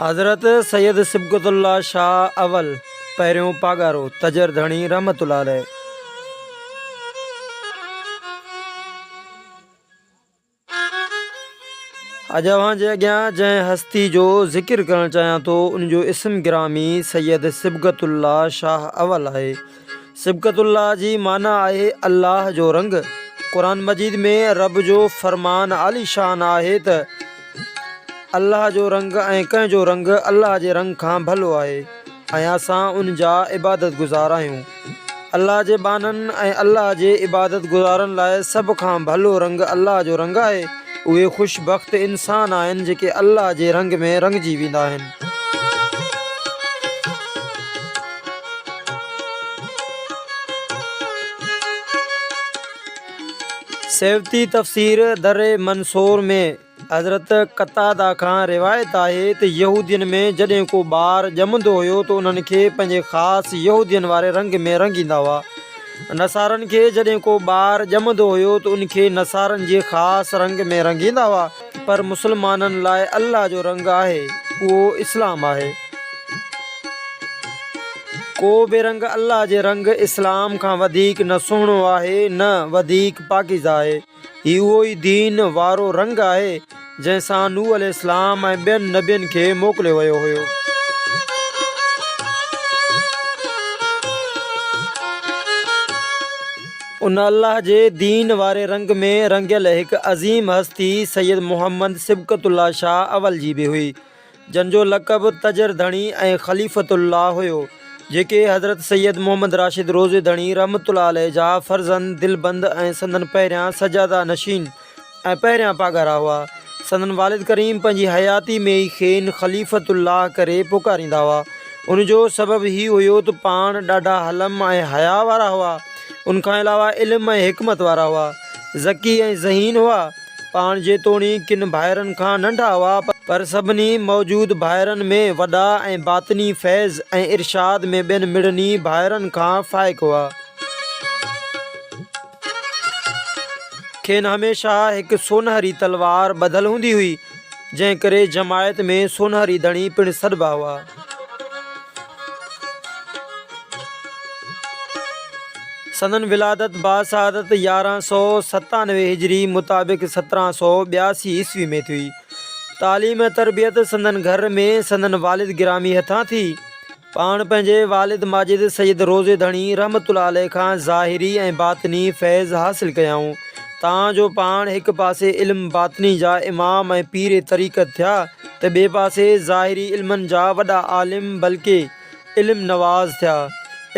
حضرت سيد صبغت الله شاهه اول، پهريون پاڳارو، تجر ڌڻي رحمة الله عليه. اڄ اوهان جي اڳيان جنهن هستي جو ذڪر ڪرڻ چاهيان ٿو ان جو اسم گرامي سيد صبغت الله شاهه اول آهي. صبغت الله جي معنيٰ آهي الله جو رنگ. قرآن مجيد ۾ رب جو فرمان عاليشان آهي ته الله جو رنگ ۽ ڪنهن جو رنگ الله جي رنگ کان ڀلو آهي ۽ اسان ان جا عبادت گذار آهيون. الله جي ٻانهن ۽ الله جي عبادت گذارن لاء سڀ کان ڀلو رنگ الله جو رنگ آهي. اهي خوش بخت انسان آهن جيڪي الله جي رنگ ۾ رڱجي ويندا آهن. سيوطي تفسير در منصور ۾. حضرت قتاده کان روايت آهي ته يهودين ۾ جڏهن ڪو ٻار ڄمندو هيو ته انهن کي پنهنجي خاص يهودين واري رنگ ۾ رڱيندا هئا. نصارن کي جڏهن ڪو ٻار ڄمندو هيو ته ان کي نصارن جي خاص رنگ ۾ رڱيندا هئا پر مسلمانن لاء الله جو رنگ آهي اهو اسلام آهي. ڪو به رنگ الله جي رنگ اسلام کان وڌيڪ نه سهڻو آهي نه وڌيڪ پاڪيزه آهي. هي اهو ئي دين وارو رنگ آهي، جنهن سان نوح عليه السلام ۽ ٻين نبين کي موڪليو ويو هيو. ان الله جي دين واري رنگ ۾ رڱيل هڪ عظيم هستي سيد محمد صبغت الله شاهه اول جي به هئي. جن جو لقب تجر ڌڻي ۽ خليفة الله هيو، جيڪي حضرت سيد محمد راشد روضي ڌڻي رحمة الله عليه جا فرزند دلبند ۽ سندن پهريان سجاده نشين ۽ پهريان پاڳارا هئا. سندن والد ڪريم پنهنجي حياتي ۾ ئي کين خليفة الله ڪري پڪاريندا هئا. ان جو سبب هي هيو ته پاڻ ڏاڍا حلم ۽ حياء وارا هئا. ان کان علاوه علم ۽ حڪمت وارا هئا. ذڪي ۽ ذهين هئا. پاڻ جيتوڻيڪ ڪن ڀائرن کان ننڍا هئا، پر سڀني موجود ڀائرن ۾ وڏا ۽ باطني فيض ۽ ارشاد ۾ ٻين مڙني ڀائرن کان فائق هئا. کين هميشه هڪ سونهري تلوار ٻڌل هوندي هئي، جنهن ڪري جماعت ۾ سونهري ڌڻي پڻ سڏبا هئا. سندن ولادت باسعادت 1197 هجري مطابق 1782 عيسوي ۾ ٿي. تعليم ۽ تربيت سندن گهر ۾ سندن والد گرامي هٿان ٿي. پاڻ پنهنجي والد ماجد سيد روضي ڌڻي رحمة الله عليه کان ظاهري ۽ باطني فيض حاصل ڪيائون، تان جو پاڻ هڪ پاسي علم باطني جا امام ۽ پير طريقت ٿيا ته ٻئي پاسي ظاهري علمن جا وڏا عالم بلڪه علم نواز ٿيا.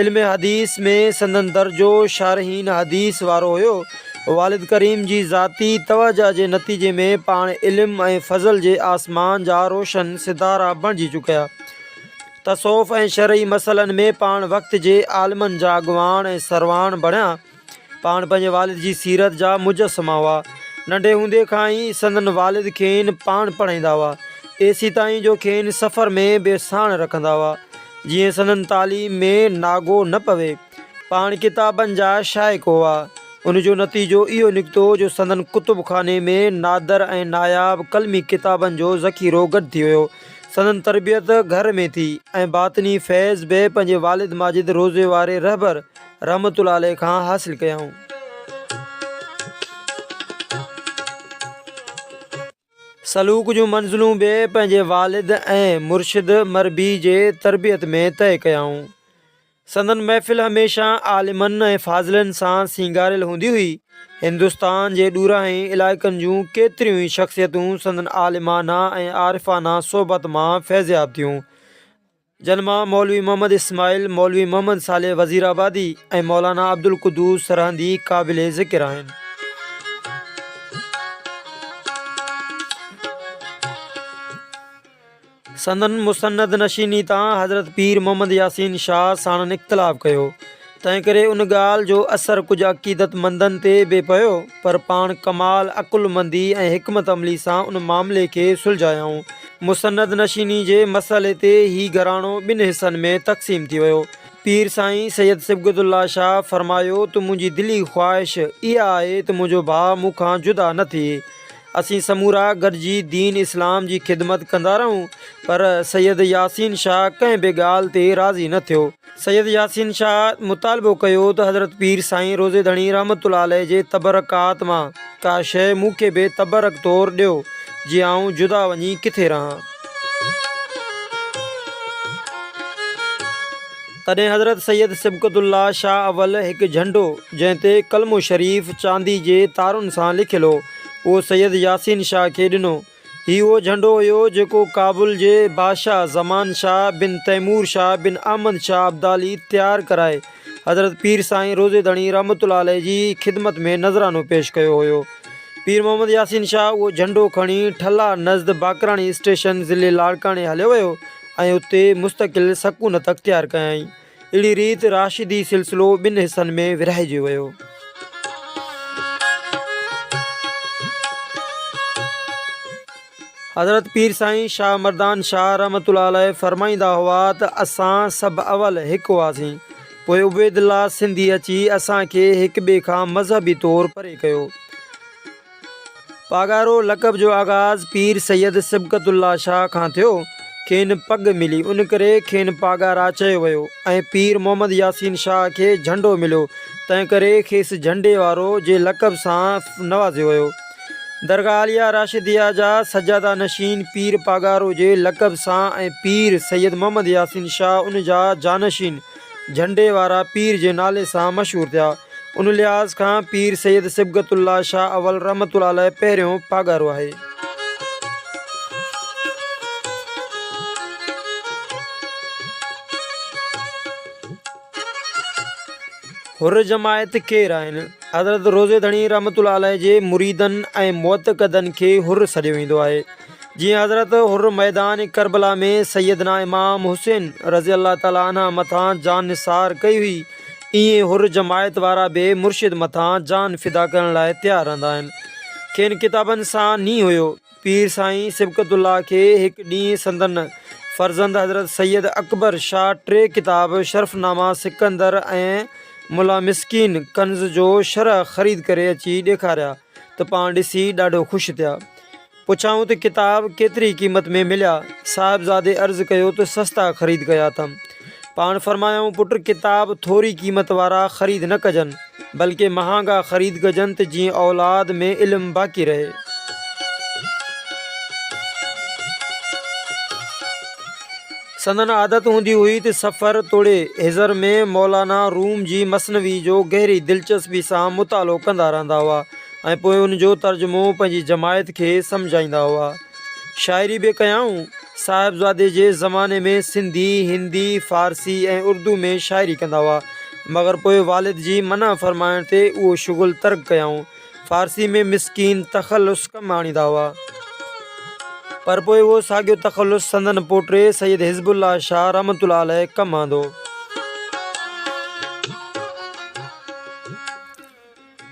علم حديث ۾ سندن درجو شارحين حديث وارو هيو. والد ڪريم جي ذاتي توجه جي نتيجي ۾ پاڻ علم ۽ فضل جي آسمان جا روشن ستارا بڻجي چڪيا. تصوف ۽ شرعي مسئلن ۾ پاڻ وقت جي عالمن جا اڳواڻ ۽ سرواڻ بڻيا. پاڻ پنهنجي والد جي سيرت جا مجسما هئا. ننڍي هوندي کان ئي سندن والد کين پاڻ پڙهائيندا هئا. ايسيتائين جو کين سفر ۾ به ساڻ رکندا هئا، جيئن سندن تعليم ۾ ناغو نه پوي. پاڻ ڪتابن جا شائق هئا. ان جو نتيجو اهو نڪتو جو سندن ڪتب خاني ۾ نادر ۽ ناياب قلمي ڪتابن جو ذخيرو گڏ ٿي ويو. سندن تربيت گهر ۾ ٿي ۽ باطني فيض به پنهنجي والد ماجد روضي واري رهبر رحمة الله عليه کان حاصل ڪيائون. سلوڪ جون منزلون به پنهنجي والد ۽ مرشد مربي جي تربيت ۾ طئي ڪيائون. سندن محفل هميشه عالمن ۽ فاضلن سان سينگاريل هوندي هئي. هندستان جي ڏورانهين علائقن جون ڪيتريون ئي شخصيتون سندن عالمانه ۽ عارفانه صحبت مان فيضياب ٿيون. جن مان مولوي محمد اسماعيل، مولوي محمد صالح وزير آبادي ۽ مولانا عبدالقدوس سرهندي قابل ذڪر آهن. سندن مسند نشيني تان حضرت پير محمد ياسين شاهه ساڻن اختلاف ڪيو، تنهنڪري ان ڳالهه جو اثر ڪجهه عقيدتمندن تي به پيو، پر پاڻ ڪمال عقلمندي ۽ حڪمت عملي سان ان معاملي کي سلجهايائون. مسند نشيني جي مسئلي تي هي گهراڻو ٻن حصن ۾ تقسيم ٿي ويو. پير سائين سيد صبغت الله شاهه فرمايو ته منهنجي دلي خواهش اها آهي ته منهنجو ڀاء مون کان جدا نه ٿئي. اسين سمورا گڏجي دين اسلام جي خدمت ڪندا رهون، پر سيد ياسين شاهه ڪنهن به ڳالهه تي راضي نه ٿيو. سيد ياسين شاهه مطالبو ڪيو ته حضرت پير سائين روضي ڌڻي رحمة الله عليه جي تبرڪات مان ڪا شيء مون کي به تبرڪ طور ڏيو، جيئن آئون جدا وڃي ڪٿي رهان. تڏهن حضرت سيد صبغت الله شاهه اول هڪ جهنڊو، جنهن تي ڪلمو شريف چاندي جي تارن سان لکيل هو، اهو سيد ياسين شاهه کي ڏنو. هي اهو جهنڊو هيو، جيڪو ڪابل جي بادشاهه زمان شاهه بن تيمور شاهه بن احمد شاهه ابدالي تيار ڪرائي حضرت پير سائين روضي ڌڻي رحمة الله عليه جي خدمت ۾ نذرانو پيش ڪيو هيو. پير محمد ياسين شاهه اهو جهنڊو کڻي ٺلا نزد باقراڻي اسٽيشن ضلعي لاڙڪاڻي هليو ويو. ۽ اتي مستقل سڪونت اختيار ڪيائين. اهڙي ريت راشدي سلسلو ٻن حصن ۾ ورهائجي ويو. حضرت پير سائين شاهه مردان شاهه رحمة الله عليه فرمائيندا هئا ته اسان سڀ اول هڪ هئاسين، پوء عبيدالله سنڌي اچي اسان کي هڪ ٻئي کان مذهبي طور پري ڪيو. پاڳارو لقب جو آغاز پير سيد صبغت الله شاهه کان ٿيو، کين پڳ ملي، ان ڪري کين پاڳارا چيو ويو ۽ پير محمد ياسين شاهه کي جهنڊو مليو، تنهن ڪري کيس جهنڊي وارو جي لقب سان نوازيو ويو. درگاهه عاليه راشديه جا سجاده نشين پير پاڳارو جي لقب سان ۽ پير سيد محمد ياسين شاهه ان جا جانشين جهنڊي وارا پير جي نالي سان مشهور ٿيا. ان لحاظ کان پير سيد صبغت الله شاهه اول رحمة الله عليه پهريون پاڳارو آهي. حر جماعت ڪير آهن؟ حضرت روضي ڌڻي رحمة الله عليه جي مريدن ۽ معتقدن کي حر سڏيو ويندو آهي. جيئن حضرت حر ميدان ڪربلا ۾ سيدنا امام حسين رضي الله تعالٰي عنه مٿان جان نثار ڪئي هئي، ايئن حر جماعت وارا به مرشد مٿان جان فدا ڪرڻ لاء تيار رهندا آهن. کين ڪتابن سان نينهن هيو. پير سائين صبغت الله کي هڪ ڏينهن سندن فرزند حضرت سيد اڪبر شاهه ٽي ڪتاب شرف نامه سڪندر ۽ ملا مسڪين ڪنز جو شرح خريد ڪري اچي ڏيکاريا ته پاڻ ڏسي ڏاڍو خوش ٿيا. پڇيائون ته ڪتاب ڪيتري قيمت ۾ مليا؟ صاحبزادي عرض ڪيو ته سستا خريد ڪيا اٿم. پاڻ فرمايائون پٽ ڪتاب ٿوري قيمت وارا خريد نه ڪجن، بلڪه مهانگا خريد ڪجن ته جيئن اولاد ۾ علم باقي رهي. سندن عادت هوندي هئي ته سفر توڙي حضر ۾ مولانا روم جي مثنوي جو گهري دلچسپي سان مطالعو ڪندا رهندا هئا. ۽ پوء ان جو ترجمو پنهنجي جماعت کي سمجهائيندا هئا. شاعري به ڪيائون. صاحبزادي جي زماني ۾ سنڌي، هندي، فارسي ۽ اردو ۾ شاعري ڪندا هئا، مگر پوء والد جي منع فرمائڻ تي اهو شغل ترڪ ڪيائون. فارسي ۾ مسڪين تخلص ڪم آڻيندا هئا. پر پوء اهو ساڳيو تخلص سندن پوٽي سيد حزب الله شاهه رحمة الله عليه ڪم آندو.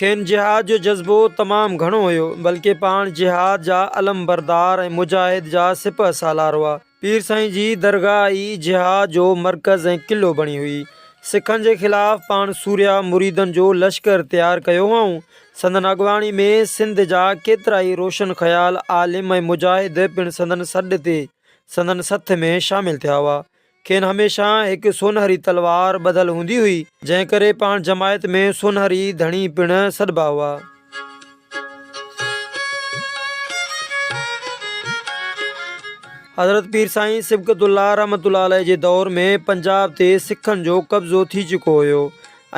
کين جهاد جو جذبو تمام گهڻو هيو، بلڪه پاڻ جهاد جا علمبردار ۽ مجاهد جا سپهه سالار هئا. پير سائين جي درگاهه ئي جهاد جو مرڪز ۽ قلعو بڻي هئي. سکن جي خلاف پاڻ سورهيا مريدن جو لشڪر تيار ڪيو هئائون. سندن اڳواڻي ۾ سنڌ جا ڪيترائي روشن خيال عالم ۽ مجاهد پڻ سندن سڏ تي سندن سٿ ۾ شامل ٿيا هئا. کين هميشه هڪ سونهري تلوار ٻڌل هوندي هئي، جنهن ڪري پاڻ جماعت ۾ سونهري ڌڻي پڻ سڏبا هئا. حضرت پير سائين صبغت الله رحمة الله عليه جي دور ۾ پنجاب تي سکن جو قبضو ٿي چڪو هيو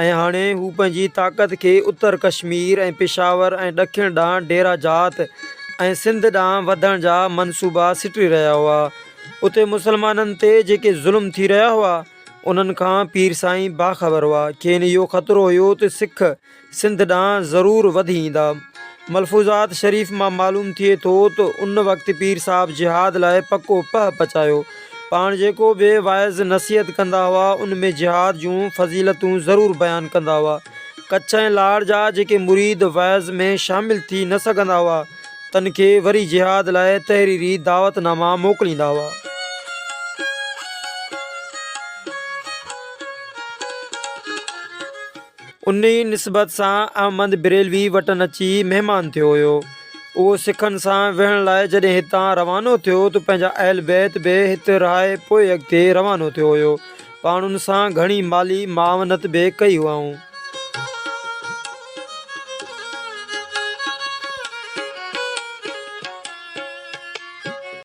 ۽ هاڻي هو پنهنجي طاقت کي اتر ڪشمير ۽ پشاور ۽ ڏکڻ ڏانهن ڊيرا جات ۽ سنڌ ڏانهن وڌڻ جا منصوبا سٽي رهيا هئا. اتي مسلمانن تي جيڪي ظلم ٿي رهيا هئا، انهن کان پير سائين باخبر هئا. کين اهو خطرو هيو ته سک سنڌ ڏانهن ضرور وڌي ايندا. ملفوظات شريف مان معلوم ٿئي ٿو ته ان وقت پير صاحب جهاد لاء پڪو پهه پچايو. پاڻ جيڪو به وعظ نصيحت ڪندا هئا، ان ۾ جهاد جون فضيلتون ضرور بيان ڪندا هئا. ڪڇ ۽ لاڙ جا جيڪي مريد وعظ ۾ شامل ٿي نه سگهندا هئا، تن کي وري جهاد لاء تحريري دعوت ناما موڪليندا هئا. انهيء نسبت سان احمد بريلوي وٽن اچي مهمان ٿيو هيو. اهو سکن سان وڙهڻ لاء جڏهن هتان روانو ٿيو ته پنهنجا اهل بيت به هت رهائي پوء اڳتي روانو ٿيو هيو. پاڻ ان سان گهڻي مالي معاونت به ڪئي هئائون.